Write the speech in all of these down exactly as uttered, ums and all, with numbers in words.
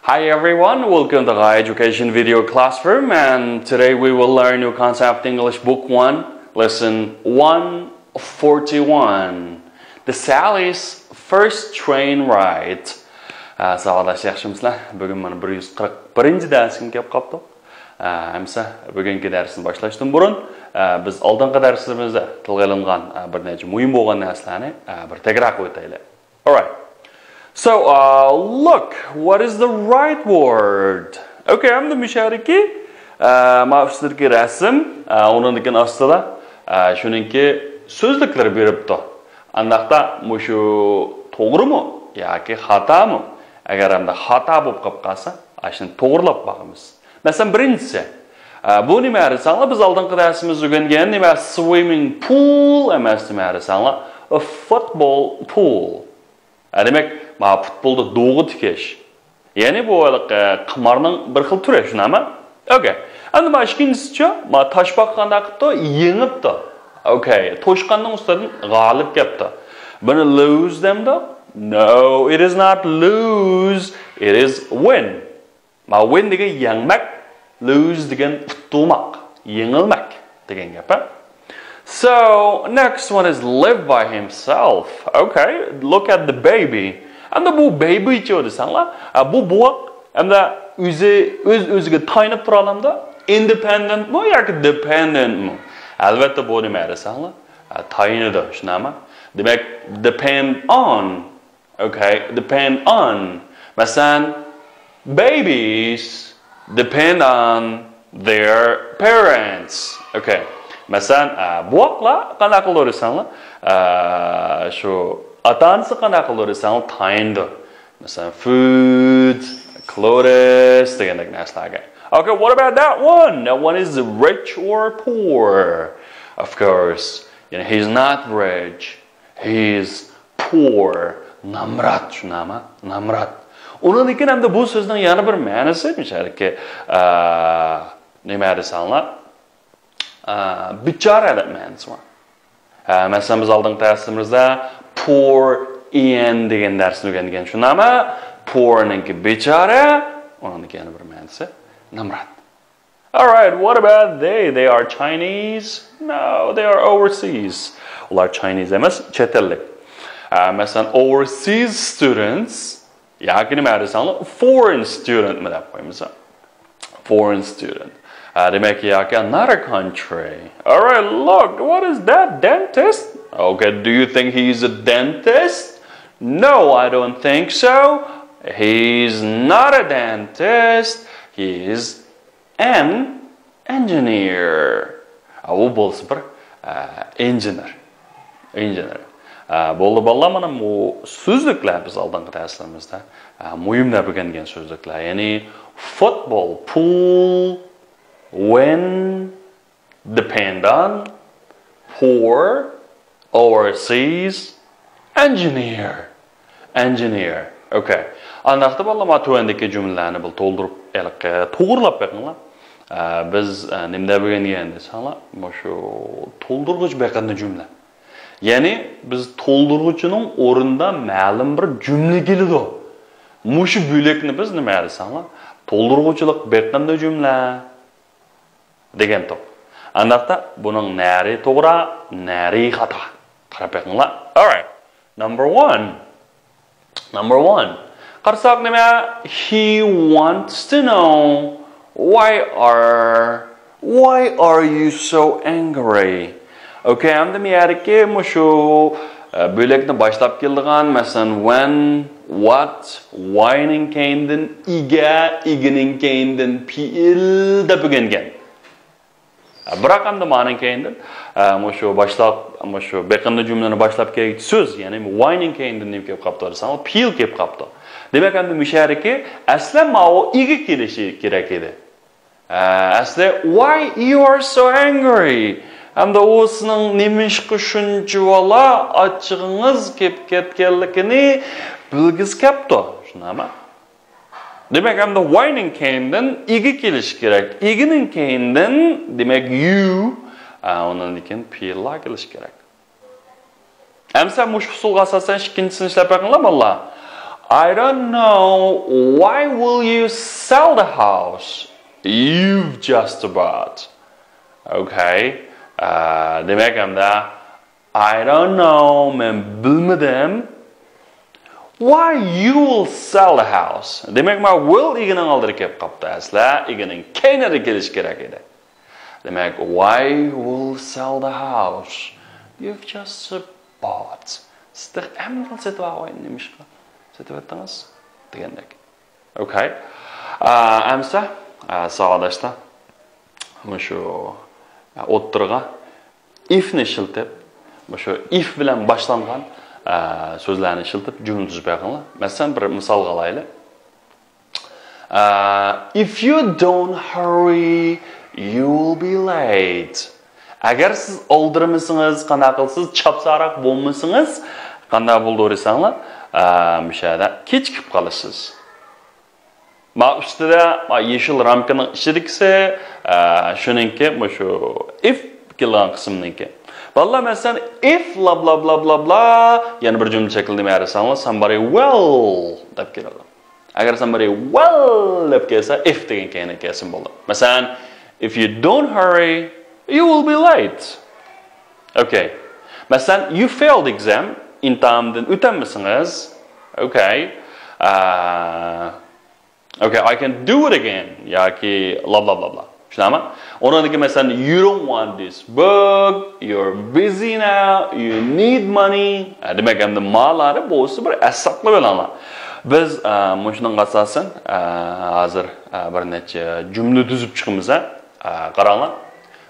Hi everyone, welcome to Gai Education Video Classroom, and today we will learn new concept English Book one, Lesson one forty-one, The Sally's First Train Ride. Ә, сабақдаш, яхшымысызлар? Бүгін мына бір жүз қырық бірінші дәріске келіп қаптық. Ә, әмсе бүгінгі дәрісті башлаштан бұрын, ә, біз алдыңғы дәрістерімізде тілге алынған, ә, бір нәче мұйым болған нәрселерні, ә, бір тәкрар қылып өтейік. Alright. So, uh, look, what is the right word? Okay, әмді мүшәрікі, ә, ма үстіркі рәсім, ә, оның декен астыда, ә, шөніңкі сөзліклер беріпті. Андақта мүші тоғырымы, яки хатамы? Әгер әмді хата болып қап қалса, ашын тоғырлап бағымыз. Мәсәлән, біріншісі, ә, бұл неме әрісаңла, біз алдыңғы дәрісіміз үйренген неме swimming pool, әмәс неме әрісаңла, a football pool. Ә, демек, ма футболды доғы тікеш. Яғни бұл айлық, ә, қымарның бір қыл түрі, шынама? Okay. Әнді ма ішкенсізче, ма ташпақ қанда қыпты, еңіпті. Okay. Тошқанның ұстадың ғалып кепті. Бұны lose демді? No, it is not lose, it is win. Ма win деген еңмәк, lose деген ұтылмақ, еңілмәк деген кеп, ә? So, next one is live by himself. Okay, look at the baby. Әнді бұл baby че десеңла, ә, бұл буғақ, әмді өзі, өз, өзіге тайынып тұра аламды? Independent му, яки dependent му? Әлбәтте, бұл неме әрісеңла, ә, тайыныды, шынама? Демек, depend on. Okay, depend on. Мәсәлән, babies depend on their parents. Okay. Мәсәлән, ә, буақла қана қылыр исәңлі, ә, шу ата-анасы қана қылыр исәңлі тайынды. Мәсәлән, food, clothes дегендек нәрселерге. Okay, what about that one? That one is rich or poor. Of course, you know, he's not rich. He is poor. Намрат, шунама? Намрат. Ондан кейін әмді бұл сөздің яны бір мәнісі, мисалға, ә, неме десеңлар, ә, бичара деп мәнісі бар. Ә, мәсәлән, біз алдыңғы дәрісімізде poor in деген дәрісін үйренген. Шунама? Poor-ның бичара, оның яны бір мәнісі намрат. All right, what about they? They are Chinese? No, they are overseas. Олар Chinese емес, чәтеллік. Ә, мәсәлән, overseas students, яки неме десеңлер, foreign student ме деп қоймыз. Foreign student. Ә, демек, яки another country. All right, look, what is that? Dentist? Okay, do you think he is a dentist? No, I don't think so. He is not a dentist. He is an engineer. Ә, ол болса бір, ә, инженер. Инженер. Ә, болды, балалар, мына бұл сөзліклер біз алдыңғы дәрістерімізде, ә, мойымда білген сөзліклер. Яғни football, pool, win, depend on, poor, overseas, engineer. Engineer. Okay. Андақта, балалар, ма төвендегі жүмлелерні бұл толдырып, әлігі, тоғырлап бақыңлар. Ә, біз, ә, немде білген десеңлер, ма шу толдырғыш бақынды жүмле. Яғни, біз толдырғычының орнында мәлім бір жүмле келеді. Мүші бөлікні біз неме десеңлер, толдырғычылық бақынды жүмле деген топ. Андақта бұның нәрі тоғыра, нәрі хата. Қарап бақыңлар. All right. Number one. Number one. Қарсақ неме? He wants to know why are, why are you so angry? Okay, әмді мәреке мүші, ә, бөлікні башлап келдіған, мәсәлән, when, what, why-ның кейінден иге, игінің кейінден пейіл деп үгенген. Ә, бірақ әмді маның кейінден, ә, мүші башлап, мүші бақынды жүмлені башлап келген сөз, яғни why-ның кейінден неме кеп қапты десең, ол пейіл кеп қапты. Демек, әмді мүшәріке әсілі ма ол иге келіші керек еді. Ә, әсілі, why you are so angry? Әмді осының немешкі шүнчі вала ачығыңыз кеп кеткенлігіне білгіз кепті. Шынама? Демек, әмді why-ның кейінден иге келіш керек. Игінің кейінден, демек, you, ә, оның екен пейіл келіш керек. Әмсә, мүш пысылға асасан, ікінчісін ішләп бақыңлар, балалар. I don't know. Why will you sell the house you've just bought? Okay. ئە، دېمەك، ئەمدى I don't know، مەن بىلمىدىم. Why you will sell the house. دېمەك، ما will ئىگىنىڭ ئالدىدا كېلىپ قاپتۇ. ئەسلى ئىگىنىڭ كەينىدە كېلىشى كېرەك ئىدى. دېمەك، why you will sell the house you've just bought. سىز تېخى ئەمدىلا سېتىۋالغان، نېمىشقا سېتىۋەتتىڭىز؟ دېگەندەك. Okay. ئە، ئەمسە، ئە، ساۋاقداشلار، مۇشۇ، ئە، ئوتتۇرىغا if نى ئىشلىتىپ، مۇشۇ if بىلەن باشلانغان، ئە، سۆزلەرنى ئىشلىتىپ جۈملە تۈزۈپ بېقىڭلار. مەسىلەن، بىر مىسالغا ئالايلى. ئە، if you don't hurry, you'll be late. ئەگەر سىز ئالدىرىمىسىڭىز، قانداق قىلسىز، چاپسانراق بولمىسىڭىز، قانداق بولىدۇ دېسەڭلار، ئە، مۇشۇ يەردە كېچىكىپ قالىسىز. ما ئۈستىدە، ما يېشىل رامكىنىڭ ئىچىدىكىسى، ئە، شۇنىڭكى، مۇشۇ if كېلىدىغان قىسىمنىڭكى. بالىلار، مەسىلەن، if بلا بلا بلا بلا بلا، يەنە بىر جۈملە شەكلىدە نېمە دېسەڭلار، somebody will دەپ كېلىدۇ. ئەگەر somebody will دەپ كەلسە، if دېگەن كەينىگە كەلسە بولىدۇ. مەسىلەن، if you don't hurry, you will be late. Okay. مەسىلەن، you failed exam، ئىمتىھاندىن ئۆتەلمىسىڭىز. Okay. ئە، Okay, I can do it again. ياكى بلا بلا بلا بلا. چۈشەندىڭىزمۇ؟ ئۇنىڭدىن كېيىن مەسىلەن، you don't want this book, you're busy now, you need money. ئە، دېمەك، ئەمدى مالارنى بولسا بىر ئەس ساقلاپ ئېلىڭلار. بىز، ئە، مۇشۇنىڭغا ئاساسەن، ئە، ھازىر، ئە، بىر نەچچە جۈملە تۈزۈپ چىقىمىز، ھە؟ ئە، قاراڭلار.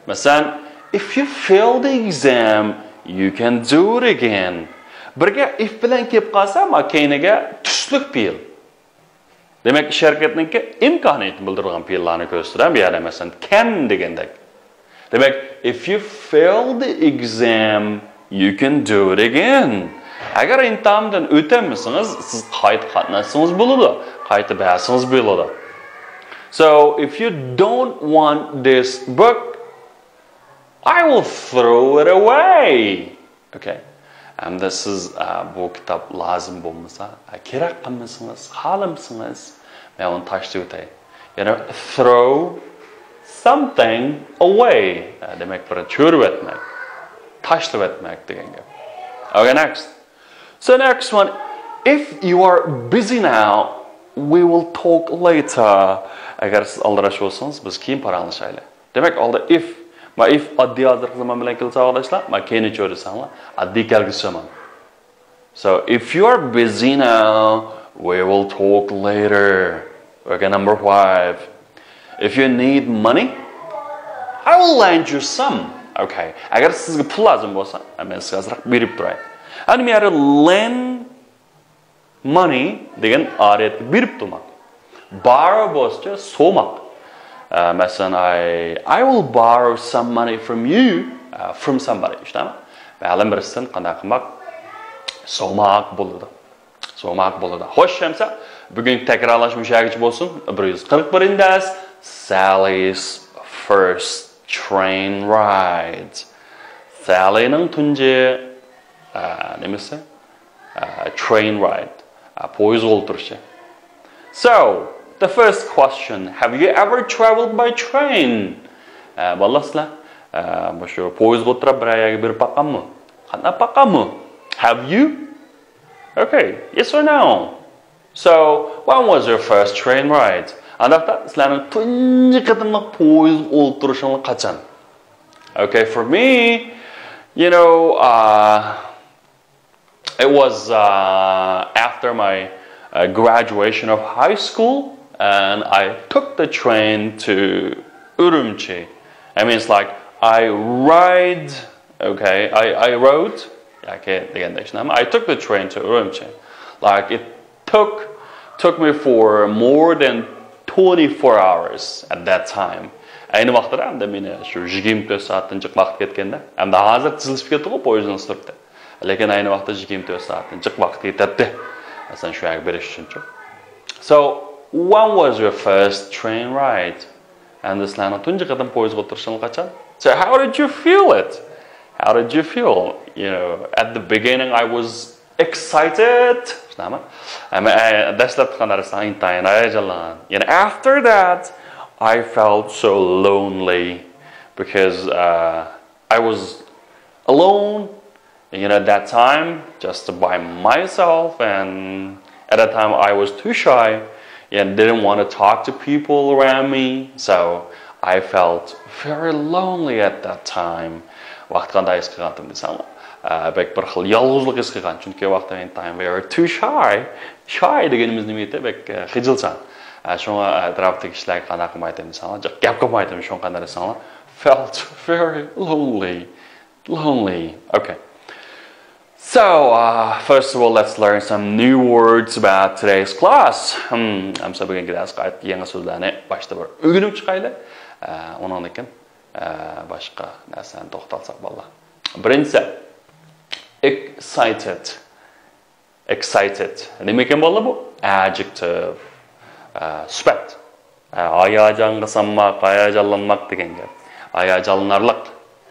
مەسىلەن، if you fail the exam, you can do it again. بىرگە if بىلەن كېلىپ قالسا، ما كەينىگە تۈسلۈك پېئىل. دېمەك، ئىش ھەرىكەتنىڭكى ئىمكانىيىتىنى بىلدۈرىدىغان پېئىللارنى كۆرسىتىدۇ، بۇ يەردە، مەسىلەن، can دېگەندەك. دېمەك، if you fail the exam, you can do it again. ئەگەر ئىمتىھاندىن ئۆتەلمىسىڭىز، سىز قايتا قاتناشسىڭىز بولىدۇ، قايتا بەرسىڭىز بولىدۇ. So, if you don't want this book, I will throw it away. Okay. ئەمدى سىز، ئە، بۇ كىتاب لازىم بولمىسا، ئە، كېرەك قىلمىسىڭىز، خالىمىسىڭىز، مەن ئۇنى تاشلىۋېتەي. يەنى throw something away. ئە، دېمەك، بىر چۆرۈۋەتمەك، تاشلىۋەتمەك دېگەن گەپ. Okay, next. So next one, if you are busy now, we will talk later. ئەگەر سىز ئالدىراش بولسىڭىز، بىز كېيىن پاراڭلىشايلى. دېمەك، ئالدى if. ما if ئاددىي ھازىرقى زامان بىلەن كېلىدۇ، ساۋاقداشلار. ما كەينى چۆرىسەڭلار، ئاددىي كەلگۈسى زامان. So, if you are busy now, we will talk later. Okay, number five. If you need money, I will lend you some. Okay. ئەگەر سىزگە پۇل لازىم بولسا، مەن سىزگە ئازراق بېرىپ تۇراي. ئەنە بۇ يەردە lend money دېگەن ئارىيەتكە بېرىپ تۇرماق. Borrow بولسىچە سوماق. ئە، مەسىلەن، I, I will borrow some money from you, ئە، from somebody. ئىشتەمە. مەلۇم بىرسىدىن قانداق قىلماق؟ سوماق بولىدۇ. سوماق بولىدۇ. خوش، ئەمسە بۈگۈنكى تەكرارلاش مۇشۇ يەرگىچە بولسۇن. بىر يۈز قىرىق بىرىنچى دەرس. Sally's first train ride. سالىنىڭ تۇنجى، ئە، نېمىسى؟ ئە، train ride. ئە، پويىزغا ئولتۇرۇشى. So, the first question, have you ever traveled by train? ئە، بالىلار، سىلەر، ئە، مۇشۇ پويىزغا ئولتۇرۇپ بىرەر يەرگە بېرىپ باققانمۇ؟ قاتناپ باققانمۇ؟ Have you? Okay, yes or no? So, when was your first train ride? ئانداقتا سىلەرنىڭ تۇنجى قېتىملىق پويىزغا ئولتۇرۇشۇڭلار قاچان؟ Okay, for me, you know, uh, it was, uh, after my, uh, graduation of high school, and I took the train to Urumqi. I mean, it's like I ride, okay, I, I rode, okay, دېگەندەك، شۇنداقمۇ? I took the train to Urumqi. Like, it took, took me for more than twenty-four hours at that time. ئەينى ۋاقىتتا ئەمدى مېنى شۇ يىگىرمە تۆت سائەتتىن جىق ۋاقىت كەتكەندە، ئەمدى ھازىر تېزلىشىپ كەتتىغۇ پويىزنىڭ سۈرئىتى. لېكىن ئەينى ۋاقىتتا يىگىرمە تۆت سائەتتىن جىق ۋاقىت كېتەتتى. مەسىلەن، شۇ يەرگە بېرىش ئۈچۈنچۇ. So, when was your first train ride? ئەمدى سىلەرنىڭ تۇنجى قېتىم پويىزغا ئولتۇرۇشۇڭلار قاچان؟ So, how did you feel it? How did you feel? You know, at the beginning, I was excited. شۇنداقمۇ؟ ئەمما، ئە، دەسلەپتە قانداق دېسەڭ، ئىنتايىن ھاياجانلانغان. يەنى after that, I felt so lonely because, uh, I was alone, you know, that time, just by myself, and at that time I was too shy and didn't want to talk to people around me. So I felt very lonely at that time. ۋاقىت قانداق ھېس قىلغانتىم دېسەڭلار، ئە، بەك بىر خىل يالغۇزلۇق ھېس قىلغان. چۈنكى ۋاقىتتا ئىنتايىن very too shy. Shy دېگىنىمىز نېمە ئىدى؟ بەك، ئە، خىجىلچان. ئە، شۇڭا ئەتراپتىكى كىشىلەرگە قانداق قىلمايتتىم دېسەڭلار، جىق گەپ قىلمايتتىم. شۇڭا قانداق دېسەڭلار، felt very lonely. Lonely. Okay. So, uh, first of all, let's learn some new words about today's class. Hmm, ئەمسە بۈگۈنكى دەرسكە ئائىت يېڭى سۆزلەرنى باشتا بىر ئۆگىنىپ چىقايلى. ئە، ئۇنىڭدىن كېيىن، ئە، باشقا نەرسىلەرنى توختالساق بولىدۇ. بىرىنچىسى، excited. Excited. نېمە ئىكەن بالىلار بۇ؟ Adjective. ئە، سۈپەت. ئە، ھاياجانغا سالماق، ھاياجانلانماق دېگەن گەپ. ھاياجانلىنارلىق.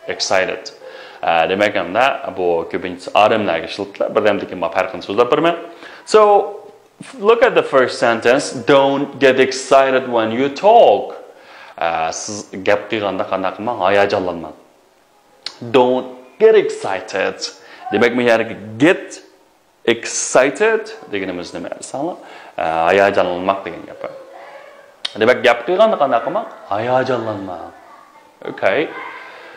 Excited. ئە، دېمەك، ئەمدى بۇ كۆپىنچىسى ئادەملەرگە ئىشلىتىلىدۇ. بىردەمدىن كېيىن مانا پەرقىنى سۆزلەپ بېرىمەن. So, look at the first sentence. Don't get excited when you talk. ئە، سىز گەپ قىلغاندا قانداق قىلماڭ؟ ھاياجانلانماڭ. Don't get excited. دېمەك، بۇ يەردىكى get excited دېگىنىمىز نېمە دېسەڭلار، ئە، ھاياجانلانماق دېگەن گەپ. دېمەك، گەپ قىلغاندا قانداق قىلماڭ؟ ھاياجانلانماڭ. Okay.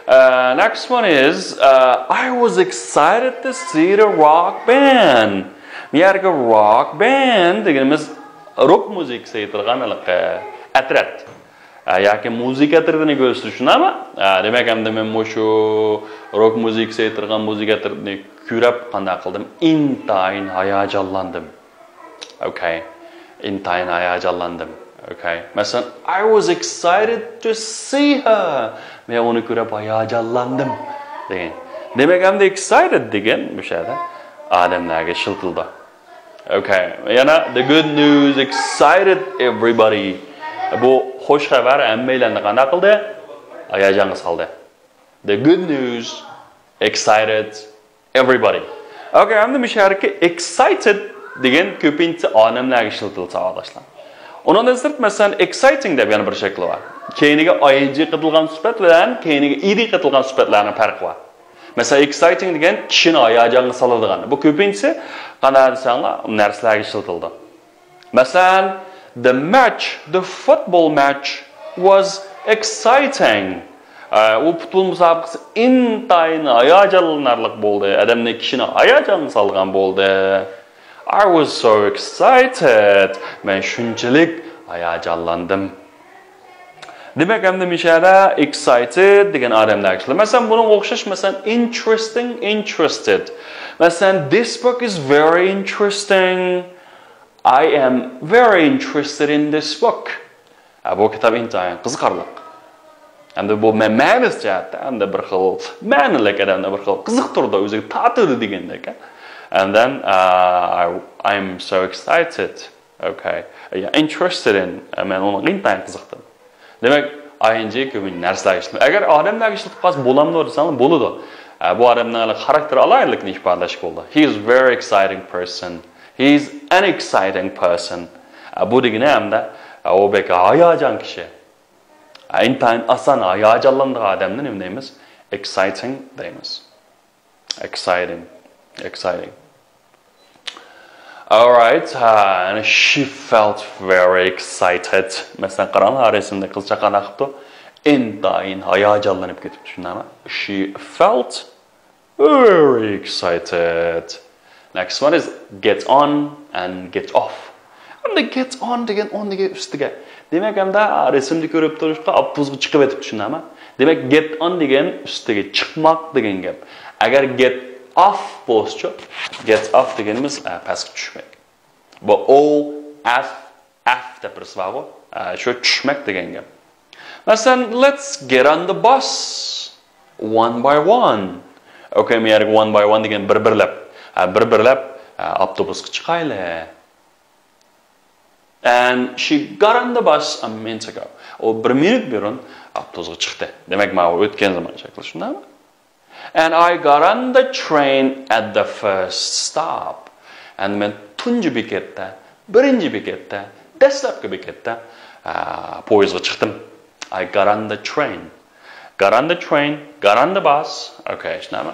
Uh, next one is, uh, I was excited to see the rock band. بۇ يەرگە rock band دېگىنىمىز روك مۇزىكىسى ئېيتىدىغان ھېلىقى ئەترەت. ئە، ياكى مۇزىكا ئەترىتىنى كۆرسىتىش، شۇنداقمۇ؟ ئە، دېمەك، ئەمدى مەن مۇشۇ روك مۇزىكىسى ئېيتىدىغان مۇزىكا ئەترىتىنى كۆرۈپ قانداق قىلدىم؟ ئىنتايىن ھاياجانلاندىم. Okay. ئىنتايىن ھاياجانلاندىم. Okay. مەسىلەن، I was excited to see her. مەن ئۇنى كۆرۈپ ھاياجانلاندىم دېگەن. دېمەك، ئەمدى excited دېگەن مۇشۇ يەردە ئادەملەرگە ئىشلىتىلىدۇ. Okay. يەنە the good news excited everybody. بۇ خوش خەۋەر ھەممەيلەننى قانداق قىلدى؟ ھاياجانغا سالدى. The good news excited everybody. Okay, ئەمدى مۇشۇ يەردىكى excited دېگەن كۆپىنچە ئادەملەرگە ئىشلىتىلىدۇ، ساۋاقداشلار. ئۇنىڭدىن سىرت، مەسىلەن، exciting دەپ يەنە بىر شەكلى بار. كەينىگە I N G قېتىلغان سۈپەت بىلەن كەينىگە E D قېتىلغان سۈپەتلەرنىڭ پەرقى بار. مەسىلەن، exciting دېگەن كىشىنى ھاياجانغا سالىدىغان. بۇ كۆپىنچىسى قانداق دېسەڭلار، نەرسىلەرگە ئىشلىتىلىدۇ. مەسىلەن، the match, the football match was exciting. ئە، ئۇ پۇتبول مۇسابىقىسى ئىنتايىن ھاياجانلىنارلىق بولدى. ئادەمنى، كىشىنى ھاياجانغا سالغان بولدى. I was so excited. مەن شۇنچىلىك ھاياجانلاندىم. دېمەك، ئەمدى مۇشۇ يەردە excited دېگەن ئادەملەرگە ئىشلىتىلىدۇ. مەسىلەن، بۇنىڭغا ئوخشاش، مەسىلەن، interesting، interested. مەسىلەن، this book is very interesting. I am very interested in this book. ئە، بۇ كىتاب ئىنتايىن قىزىقارلىق. ئەمدى بۇ مە-، مەنىسى جەھەتتە، ئەمدى بىر خىل مەنىلىك، ئادەمنى بىر خىل قىزىقتۇرىدۇ، ئۆزىگە تارتىدۇ دېگەندەك. And then, uh, I, I'm so excited. Okay. Yeah, interested in. مەن ئۇنىڭغا ئىنتايىن قىزىقتىم. دېمەك، I N G كۆپىنچە نەرسىلەرگە ئىشلىتىلىدۇ. ئەگەر ئادەملەرگە ئىشلىتىپ قالسا بولامدۇ دېسەڭلار، بولىدۇ. ئە، بۇ ئادەمنىڭ خاراكتېر ئالاھىدىلىكىنى ئىپادىلەشكە بولىدۇ. He is very exciting person. He is an exciting person. ئە، بۇ دېگىنى ھەمدە، ئە، ئۇ بەك ھاياجان كىشى. ئە، ئىنتايىن ئاسان ھاياجانلىنىدىغان ئادەمنى نېمە دەيمىز؟ Exciting دەيمىز. Exciting. Exciting. All right. And she felt very excited. مەسىلەن، قاراڭلار، رەسىمدە قىزچاق قانداق قىپتۇ؟ ئىنتايىن ھاياجانلىنىپ كېتىپتۇ، شۇنداقمۇ؟ She felt very excited. Next one is get on and get off. ئەمدى get on دېگەن، on دېگەن ئۈستىگە. دېمەك، ئەمدى رەسىمدە كۆرۈپ تۇرۇشقا ئاپتوبۇسقا چىقىپ ئۆتۈپتۇ، شۇنداقمۇ؟ دېمەك، get on دېگەن ئۈستىگە چىقماق دېگەن گەپ. ئەگەر get off بولسىچۇ، get off دېگىنىمىز، ئە، پەسكە چۈشمەك. بۇ O F F دەپ بىرسى بارغۇ، ئە، شۇ چۈشمەك دېگەن گەپ. مەسىلەن، let's get on the bus one by one. Okay، مەن يەرگە one by one دېگەن بىر-بىرلەپ، ئە، بىر-بىرلەپ، ئە، ئاپتوبۇسقا چىقايلى. And she got on the bus a minute ago. ئۇ بىر مىنۇت بۇرۇن ئاپتوبۇسقا چىقتى. دېمەك، ماۋۇ ئۆتكەن زامان شەكلى، شۇنداقمۇ؟ And I got on the train at the first stop. ئەمدى مەن تۇنجى بېكەتتە، بىرىنچى بېكەتتە، دەسلەپكى بېكەتتە، ئە، پويىزغا چىقتىم. I got on the train. Got on the train, got on the bus. Okay، شۇنداقمۇ؟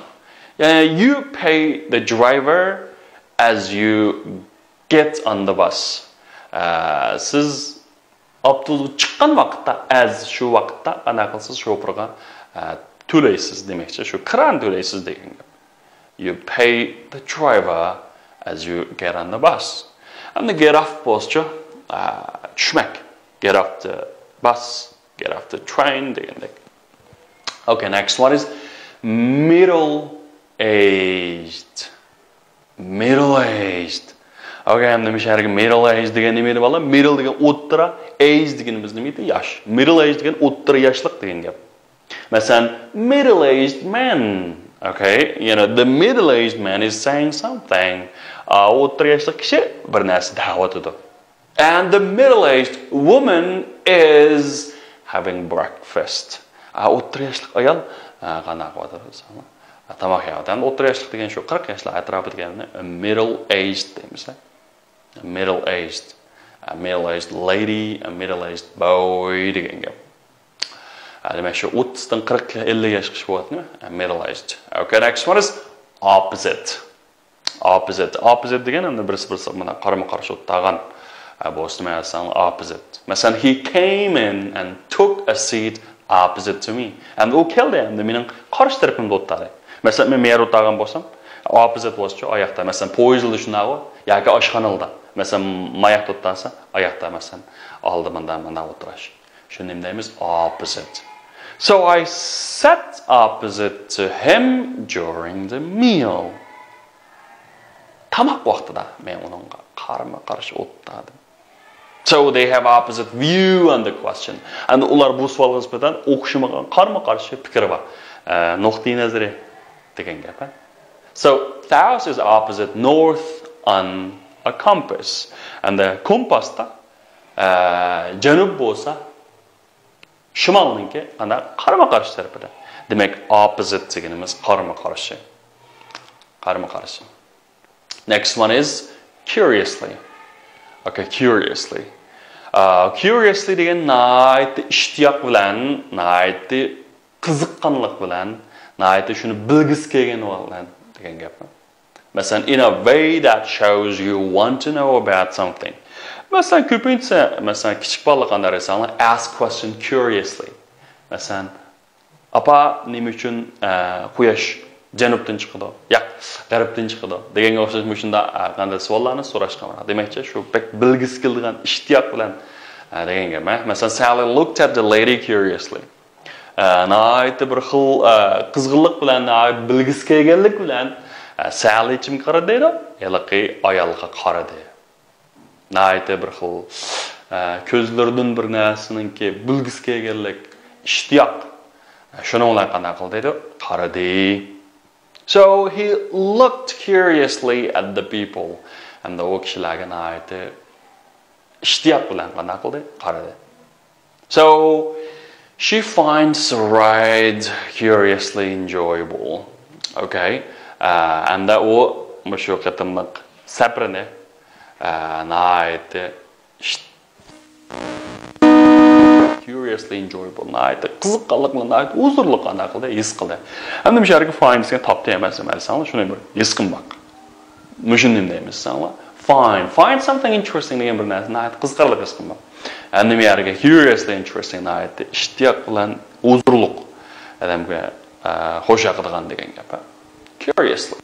يەنى you pay the driver as you get on the bus. ئە، سىز ئاپتوبۇسقا چىققان ۋاقىتتا، as شۇ ۋاقىتتا قانداق قىلىسىز؟ شوپۇرغا، ئە، تۆلەيسىز دېمەكچى. شۇ كىرانى تۆلەيسىز دېگەن گەپ. You pay the driver as you get on the bus. ئەمدى get off بولسىچۇ؟ ئە، چۈشمەك. Get off the bus, get off the train دېگەندەك. Okay, next one is middle aged. Middle aged. Okay، ئەمدى مۇشۇ يەرگە middle aged دېگەن نېمە دەپ ئالدى؟ Middle دېگەن ئوتتۇرا، aged دېگىنىمىز نېمە ئىدى؟ ياش. Middle aged دېگەن ئوتتۇرا ياشلىق دېگەن گەپ. مەسىلەن، middle aged man. Okay، you know, the middle aged man is saying something. ئا، ئوتتۇرا ياشلىق كىشى بىر نەرسە دەۋاتىدۇ. And the middle-aged woman is having breakfast. ئا، ئوتتۇرا ياشلىق ئايال، ئا، قانداق قىلىۋاتىدۇ دېسەڭلار؟ ئا، تاماق يەۋاتىدۇ. ئەمدى ئوتتۇرا ياشلىق دېگەن شۇ قىرىق ياشلار ئەتراپى دېگەننى middle-aged دەيمىز. Middle-aged. A middle-aged lady, a middle-aged boy دېگەن گەپ. ئا، دېمەك، شۇ ئوتتۇزدىن قىرىق، ئەللىك ياشقىچە بولۇۋاتىدۇ. Middle-aged. Okay, next one is opposite. Opposite. Opposite دېگەن ئەمدى بىرسى بىرسىگە مانا قارىمۇ قارشى ئولتۇرغان. ئە، بولسا نېمە دېسەڭ، opposite. مەسىلەن، he came in and took a seat opposite to me. ئەمدى ئۇ كەلدى، ئەمدى مېنىڭ قارشى تەرىپىمدە ئولتۇردى. مەسىلەن، مەن مەيەردە ئولتۇرغان بولسام، opposite بولسىچۇ، ئاياقتا. مەسىلەن، پويىزدا شۇنداقغۇ، ياكى ئاشخانىدا. مەسىلەن، ماياقتا ئولتۇرسا، ئاياقتا، مەسىلەن، ئالدى ماندا، ماندا ئولتۇراش. شۇنى نېمە دەيمىز؟ Opposite. So I sat opposite to him during the meal. تاماق ۋاقتىدا مەن ئۇنىڭغا قارىمۇ قارشى ئولتۇردۇم. So they have opposite view on the question. ئەمدى ئۇلار بۇ سوئالغا نىسبەتەن ئوخشىمىغان، قارىمۇ قارشى پىكرى بار. ئە، نۇقتىئى نەزىرى دېگەن گەپ، ھە؟ So south is opposite north on a compass. ئەمدى كومپاستا، ئە، جەنۇب بولسا شىمالنىڭكى قانداق؟ قارىمۇ قارشى تەرىپىدە. دېمەك، opposite دېگىنىمىز قارىمۇ قارشى. قارىمۇ قارشى. Next one is curiously. Okay, curiously. ئا، curiously دېگەن ناھايىتى ئىشتىياق بىلەن، ناھايىتى قىزىققانلىق بىلەن، ناھايىتى شۇنى بىلگۈسى كەلگەن بىلەن دېگەن گەپ. مەسىلەن، in a way that shows you want to know about something. مەسىلەن، كۆپىنچىسى، مەسىلەن، كىچىك بالىلار قانداق دېسەڭلار، ask question curiously. مەسىلەن، ئاپا، نېمە ئۈچۈن، ئە، قۇياش جەنۇبتىن چىقىدۇ؟ ياق، غەربتىن چىقىدۇ دېگەنگە ئوخشاش مۇشۇنداق، ئە، قانداق سوئاللارنى سوراشقا بولىدۇ. دېمەكچى، شۇ بەك بىلگۈسى كېلىدىغان، ئىشتىياق بىلەن، ئە، دېگەن گەپ. مەسىلەن، Sally looked at the lady curiously. ئە، ناھايىتى بىر خىل، ئە، قىزغىنلىق بىلەن، ناھايىتى بىلگۈسى كەلگەنلىك بىلەن، ئە، سەلى كىمگە قارىدى دەيدۇ؟ ھېلىقى ئايالغا قارىدى. ناھايىتى بىر خىل، ئە، كۆزلىرىدىن بىر نەرسىنىڭكى بىلگۈسى كەلگەنلىك، ئىشتىياق. ئە، شۇنىڭ بىلەن قانداق قىلدى دەيدۇ؟ قارىدى. So he looked curiously at the people. ئەمدى ئۇ كىشىلەرگە ناھايىتى ئىشتىياق بىلەن قانداق قىلدى؟ قارىدى. So she finds the ride curiously enjoyable. Okay. ئە، ئەمدى ئۇ مۇشۇ قېتىملىق سەپىرىنى، ئە، ناھايىتى ئىش-، curiously enjoyable، ناھايىتى قىزىققانلىق بىلەن، ناھايىتى ھۇزۇرلۇق قانداق قىلدى، ھېس قىلدى. ئەمدى مۇشۇ يەرگە find دېگەن تاپتى ئەمەس، ئەمەس، شۇنى بىر ھېس قىلماق. مۇشۇنى نېمە دەيمىز دېسەڭلار؟ Find. Find something interesting دېگەن بىر نەرسە، ناھايىتى قىزىقارلىق ھېس قىلماق. ئەمدى بۇ يەرگە curiously interesting، ناھايىتى ئىشتىياق بىلەن ھۇزۇرلۇق ئادەمگە، ئە، خوش ياقىدىغان دېگەن گەپ. Curiously.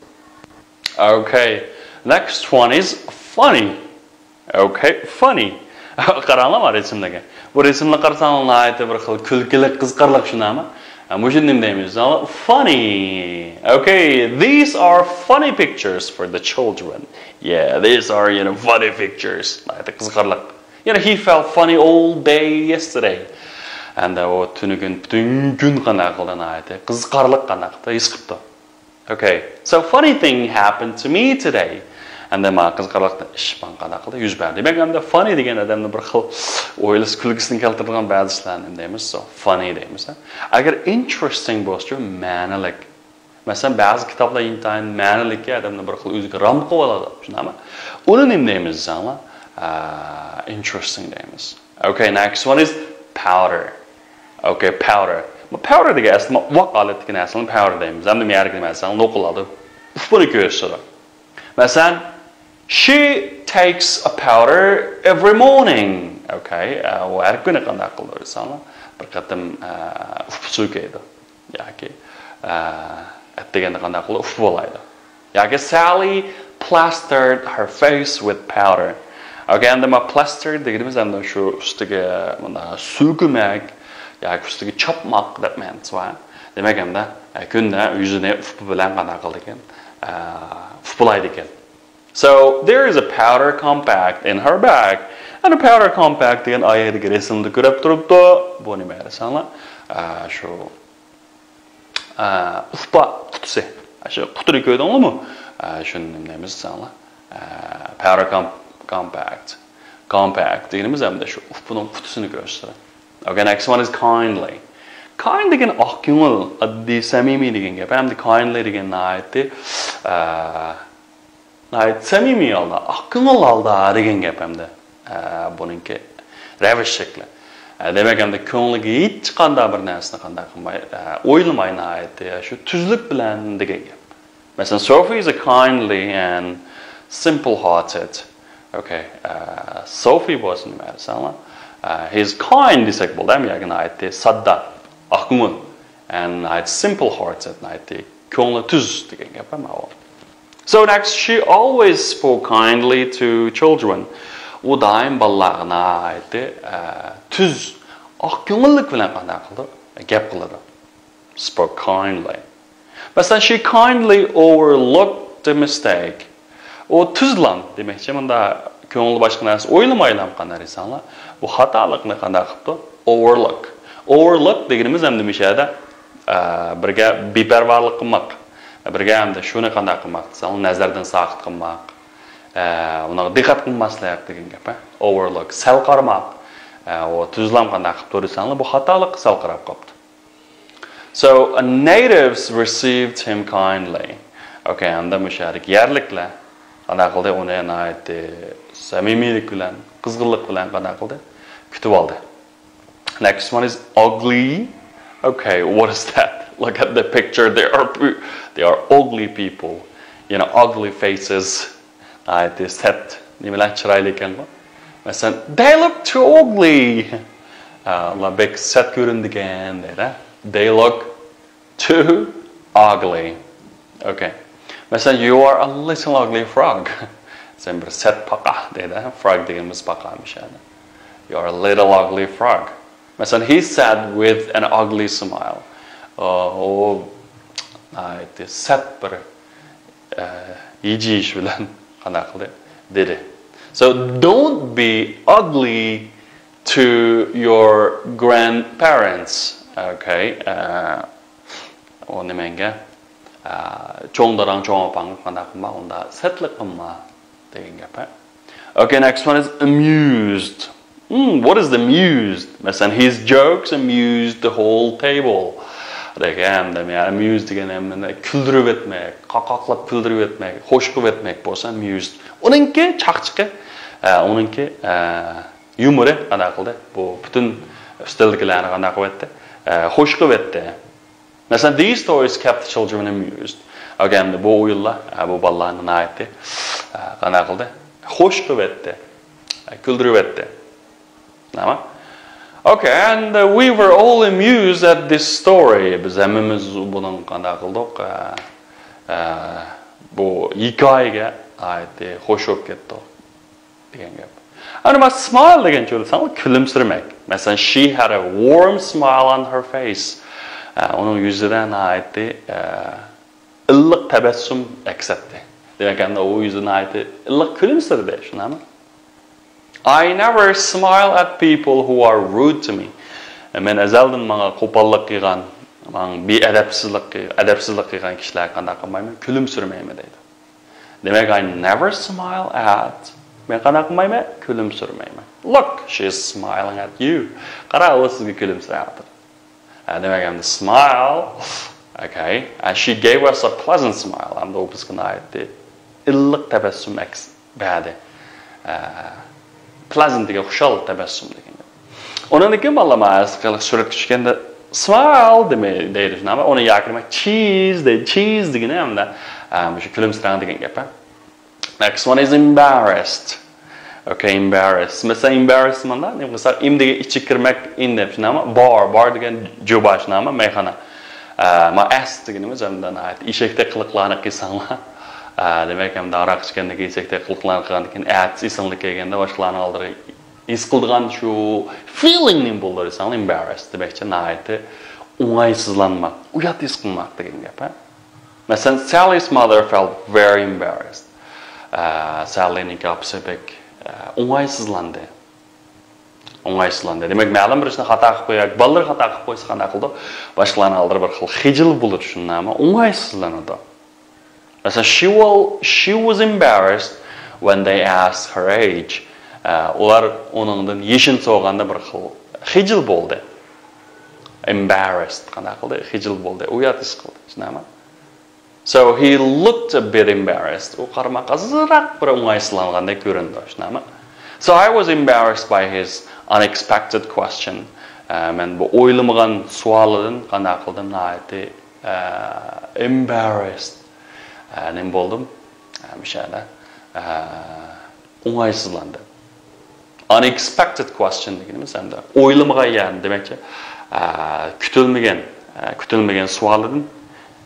Okay. Next one is funny. Okay, funny. قاراڭلار ما رەسىملەرگە. بۇ رەسىملەرگە قارىساڭلار ناھايىتى بىر خىل كۈلكىلىك، قىزىقارلىق شۇنداقمۇ؟ ھە، مۇشۇنى نېمە دەيمىز؟ Funny. Okay, these are funny pictures for the children. Yeah, these are, you know, funny pictures. ناھايىتى قىزىقارلىق. You know, he felt funny all day yesterday. ئەمدى ئۇ تۈنۈگۈن پۈتۈن كۈن قانداق قىلدى، ناھايىتى قىزىقارلىق قانداق قىلدى، ھېس قىپتۇ. Okay, so funny thing happened to me today. ئەمدى ماڭا قىزىقارلىق ئىش ماڭا قانداق قىلدى؟ يۈز بەردى. دېمەك، ئەمدى funny دېگەن ئادەمنى بىر خىل ئويلىسا كۈلكىسىنى كەلتۈرىدىغان بەزى ئىشلارنى نېمە دەيمىز؟ So funny دەيمىز. ئەگەر interesting بولسىچۇ، مەنىلىك. مەسىلەن، بەزى كىتابلار ئىنتايىن مەنىلىك، ئادەمنى بىر خىل ئۆزىگە رام قىلىۋالىدۇ، شۇنداقمۇ؟ ئۇنى نېمە دەيمىز دېسەڭلار؟ ئە، interesting دەيمىز. Okay, next one is powder. Okay, powder. بۇ powder دېگەن ئەسلى ئۇۋاق ھالەتتىكى نەرسىنى powder دەيمىز. ھەمدە مەيەرگە نېمە دېسەڭ، نوقۇللاردۇ. ئۇپىنى كۆرسىتىدۇ. مەسىلەن، she takes a powder every morning. Okay, ئە، ئۇ ھەر كۈنى قانداق قىلىدۇ دېسەڭلار، بىر قېتىم، ئە، ئۇپا سۈركەيدۇ. ياكى، ئە، ئەتىگەندە قانداق قىلىدۇ؟ ئۇپا بۇلايدۇ. ياكى Sally plastered her face with powder. Okay, ئەمدى ما plaster دېگىنىمىز ئەمدى شۇ ئۈستىگە مانا سۈركىمەك ياكى ئۈستىگە چاپماق دەپ مەنىسى بار. دېمەك، ئەمدى، ئە، كۈندە يۈزىنى ئۇپا بىلەن قانداق قىلىدىكەن؟ ئە، ئۇپىلايدىكەن. So, there is a powder compact in her bag. And a powder compact دېگەن ئايەتتىكى رەسىمدە كۆرۈپ تۇرۇپتۇ. بۇ نېمە دېسەڭلار؟ ئە، شۇ، ئە، ئۇپا قۇتىسى. شۇ قۇتىنى كۆردۈڭلارمۇ؟ ئە، شۇنى نېمە دەيمىز دېسەڭلار؟ ئە، powder com-، compact. Compact دېگىنىمىز ھەمدە شۇ ئۇپىنىڭ قۇتىسىنى كۆرسىتىدۇ. Okay, next one is kindly. Kind دېگەن ئاق كۆڭۈل، ئاددىي، سەمىمىي دېگەن گەپ. ھەمدە kindly دېگەن ناھايىتى، ئە، ناھايىتى سەمىمىي ھالدا، ئاق كۆڭۈل ھالدا دېگەن گەپ ئەمدى. ئە، بۇنىڭكى رەۋىش شەكلى. ئە، دېمەك، ئەمدى كۆڭلىگە ھېچقانداق بىر نەرسىنى قانداق قىلماي، ئە، ئويلىماي ناھايىتى شۇ تۈزلۈك بىلەن دېگەن گەپ. مەسىلەن، Sophie is a kindly and simple hearted. Okay, ئە، Sophie بولسا نېمە دېسەڭلار؟ ئە، he is kind دېسەك بولىدۇ، ھەم ياكى ناھايىتى ساددا، ئاق كۆڭۈل. And ناھايىتى simple hearted، ناھايىتى كۆڭلى تۈز دېگەن گەپ ماۋۇ. So next, she always spoke kindly to children. ئۇ دائىم بالىلارغا ناھايىتى، ئە، تۈز، ئاق كۆڭۈللۈك بىلەن قانداق قىلىدۇ؟ گەپ قىلىدۇ. Spoke kindly. مەسىلەن، she kindly overlooked the mistake. ئۇ تۈزلام دېمەكچى، مۇندا كۆڭلى باشقا نەرسە ئويلىمايلا قانداق دېسەڭلار، بۇ خاتالىقنى قانداق قىپتۇ؟ Overlook. Overlook دېگىنىمىز ئەمدى مۇشۇ يەردە، ئە، بىرگە بىپەرۋالىق قىلماق، بىرگە ئەمدى شۇنى قانداق قىلماق دېسەڭلار، نەزەردىن ساقىت قىلماق، ئە، ئۇنىڭغا دىققەت قىلماسلىق دېگەن گەپ، ھە؟ Overlook، سەل قارىماق. ئە، ئۇ تۈزلام قانداق قىپتۇ دېسەڭلار، بۇ خاتالىققا سەل قاراپ قاپتۇ. So, uh, natives received him kindly. Okay, ئەمدى مۇشۇ يەردىكى يەرلىكلەر قانداق قىلدى؟ ئۇنى ناھايىتى سەمىمىيلىك بىلەن، قىزغىنلىق بىلەن قانداق قىلدى؟ كۈتۈپ ئالدى. Next one is ugly. Okay, what is that? Look at the picture. They are pu-, they are ugly people. You know, ugly faces. ناھايىتى سەت نېمىلەر چىرايلىق ئىكەنغۇ. مەسىلەن، they look too ugly. ئا، ئۇلار بەك سەت كۆرۈنىدىكەن دەيدۇ. They look too ugly. Okay. مەسىلەن، you are a little ugly frog. سەن بىر سەت پاقا دەيدۇ. Frog دېگىنىمىز پاقا مۇشۇ يەردە. You are a little ugly frog. مەسىلەن، he said with an ugly smile. ئۇ ناھايىتى سەت بىر، ئە، ھىجىيىش بىلەن قانداق قىلدى؟ دېدى. So, don't be ugly to your grandparents. Okay. ئە، ئۇ نېمەڭگە؟ ئە، چوڭ داداڭ، چوڭ ئاپاڭغا قانداق قىلما، ئۇنداق سەتلىك قىلما. دېگەن گەپ، ھە؟ Okay, next one is amused. Hmm, what is amused? مەسىلەن، his jokes amused the whole table. دېگەن، يەنى amused دېگەن ھەممىنى كۈلدۈرۈۋەتمەك، قاقاقلاپ كۈلدۈرۈۋەتمەك، خوش قىلىۋەتمەك بولسا amused. ئۇنىڭكى چاقچىقى، ئە، ئۇنىڭكى، ئە، يۇمۇرى قانداق قىلدى؟ بۇ پۈتۈن ئۈستەلدىكىلەرنى قانداق قىلىۋەتتى؟ ئە، خوش قىلىۋەتتى. مەسىلەن، these stories kept the children amused. ئەمدى بۇ ئويۇنلار، ئە، بۇ بالىلارنى ناھايىتى، ئە، قانداق قىلدى؟ خوش قىلىۋەتتى. ئە، كۈلدۈرۈۋەتتى. نېمە؟ Okay, and, uh, we were all amused at this story. بىز ھەممىمىز بۇنىڭ قانداق قىلدۇق؟ ئە، ئە، بۇ ھېكايىگە ناھايىتى خوش بولۇپ كەتتۇق. دېگەن گەپ. ئەنە ما smile دېگەنچە ئويلىساڭ، كۈلۈمسىرىمەك. مەسىلەن، she had a warm smile on her face. ئە، ئۇنىڭ يۈزىدە ناھايىتى، ئە، ئىللىق تەبەسسۇم ئەكس ئەتتى. دېمەك، ئەمدى ئۇ يۈزى ناھايىتى ئىللىق كۈلۈمسىرىدى، شۇنداقمۇ؟ I never smile at people who are rude to me. مەن ئەزەلدىن ماڭا قوپاللىق قىلغان، ماڭا بىئەدەپسىزلىك، ئەدەپسىزلىك قىلغان كىشىلەرگە قانداق قىلمايمەن؟ كۈلۈمسىرىمەيمەن دەيدۇ. دېمەك، I never smile at. مەن قانداق قىلمايمەن؟ كۈلۈمسىرىمەيمەن. Look, she is smiling at you. قارا، ئۇ سىزگە كۈلۈمسىرەۋاتىدۇ. ھە، دېمەك، ئەمدى smile Okay. And she gave us a pleasant smile. ھەمدە ئۇ بىزگە ناھايىتى ئىللىق تەبەسسۇم ئەكس بەردى. ئە، pleasant دېگەن خۇشال تەبەسسۇم دېگەن گەپ. ئۇنىڭدىن كېيىن بالىلار مانا ھەر قېتىم سۈرەتكە چۈشكەندە smile دېمەي دەيدۇ، شۇنداقمۇ؟ ئۇنى ياكى نېمە، cheese دەيدۇ. Cheese دېگىنى ھەمدە، ئە، مۇشۇ كۈلۈمسىرەڭ دېگەن گەپ، ھە. Next one is embarrassed. Okay, embarrassed. مەسىلەن، embarrassed مانا نېمە قىلساق، ئىم دېگەن ئىچىگە كىرمەك، ئىن دەپ شۇنداقمۇ؟ Bar، bar دېگەن جۇ بار شۇنداقمۇ؟ مەيخانا. ئە، ما ئەس دېگىنىمىز ھەمدە ناھايىتى ئېشەكتەك قىلىقلارنى قىلساڭلار. ئە، دېمەك، ھەمدە ھاراق ئىچكەندىن كېيىن ئېشەكتەك قىلىقلارنى قىلغاندىن كېيىن، ئەتىسى ئېسىڭلىككە كەلگەندە باشقىلارنىڭ ئالدىغا ھېس قىلىدىغان شۇ feeling نېمە بولىدۇ دېسەڭلار، embarrassed دېمەكچى، ناھايىتى ئوڭايسىزلانماق، ئۇيات ھېس قىلماق دېگەن گەپ، ھە؟ مەسىلەن، Sally's mother felt very embarrassed. ئە، ساللىنىڭكى ئاپىسى بەك، ئە، ئوڭايسىزلاندى. ئوڭايسىزلاندى. دېمەك، مەلۇم بىر ئىشنى خاتا قىلىپ قويۇپ ياكى بالىلىرى خاتا قىلىپ قويسا قانداق قىلىدۇ؟ باشقىلارنىڭ ئالدىدا بىر خىل خىجىل بولىدۇ، شۇنداقمۇ؟ ئوڭايسىزلىنىدۇ. مەسىلەن، she will, she was embarrassed when they asked her age. ئە، ئۇلار ئۇنىڭدىن يېشىنى سورىغاندا بىر خىل خىجىل بولدى. Embarrassed. قانداق قىلدى؟ خىجىل بولدى. ئۇيات ھېس قىلدى. شۇنداقمۇ؟ So he looked a bit embarrassed. ئۇ قارىماققا ئازراق بىر ئوڭايسىزلانغاندەك كۆرۈندى. شۇنداقمۇ؟ So I was embarrassed by his unexpected question. ئە، مەن بۇ ئويلىمىغان سوئالىدىن قانداق قىلدىم؟ ناھايىتى، ئە، embarrassed. ئە، نېمە بولدۇم؟ ئە، مۇشۇ يەردە، ئە، ئوڭايسىزلاندىم. Unexpected question دېگىنىمىز ھەمدە ئويلىمىغان يەردىن، دېمەكچى، ئە، كۈتۈلمىگەن، ئە، كۈتۈلمىگەن سوئالىدىن،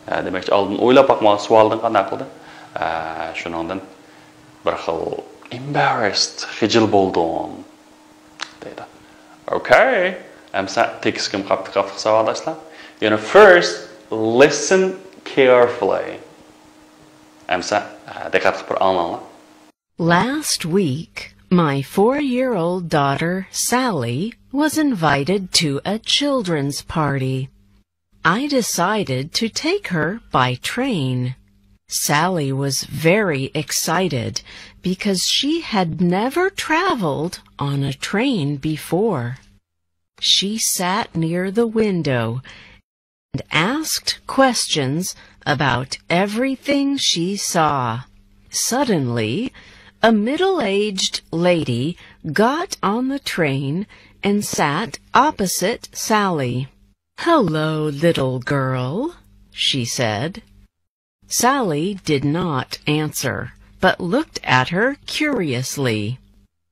ئە، دېمەكچى، ئالدىن ئويلاپ باقمىغان سوئالدىن قانداق قىلدى؟ ئە، شۇنىڭدىن بىر خىل embarrassed، خىجىل بولدۇم دەيدۇ. Okay. ئەمسە تېكىستكىمۇ قاپتۇ، قاپتۇق ساۋاقداشلار. يەنە first listen carefully. ئەمسە، ئە، دىققەت قىلىپ بىر ئاڭلاڭلار. Last week, my four-year-old daughter Sally was invited to a children's party. I decided to take her by train. Sally was very excited because she had never traveled on a train before. She sat near the window and asked questions about everything she saw. Suddenly, a middle-aged lady got on the train and sat opposite Sally. "Hello, little girl," she said. Sally did not answer, but looked at her curiously.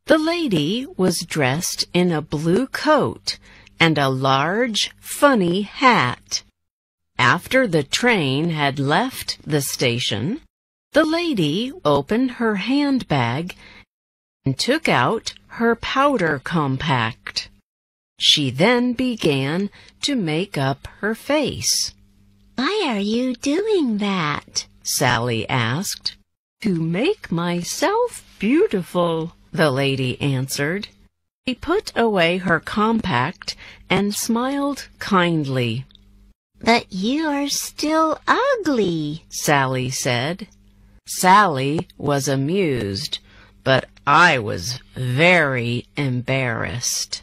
The lady was dressed in a blue coat and a large, funny hat. After the train had left the station, the lady opened her handbag and took out her powder compact. She then began to make up her face. "Why are you doing that?" Sally asked. "To make myself beautiful," the lady answered. She put away her compact and smiled kindly. "But you are still ugly," Sally said. Sally was amused, but I was very embarrassed.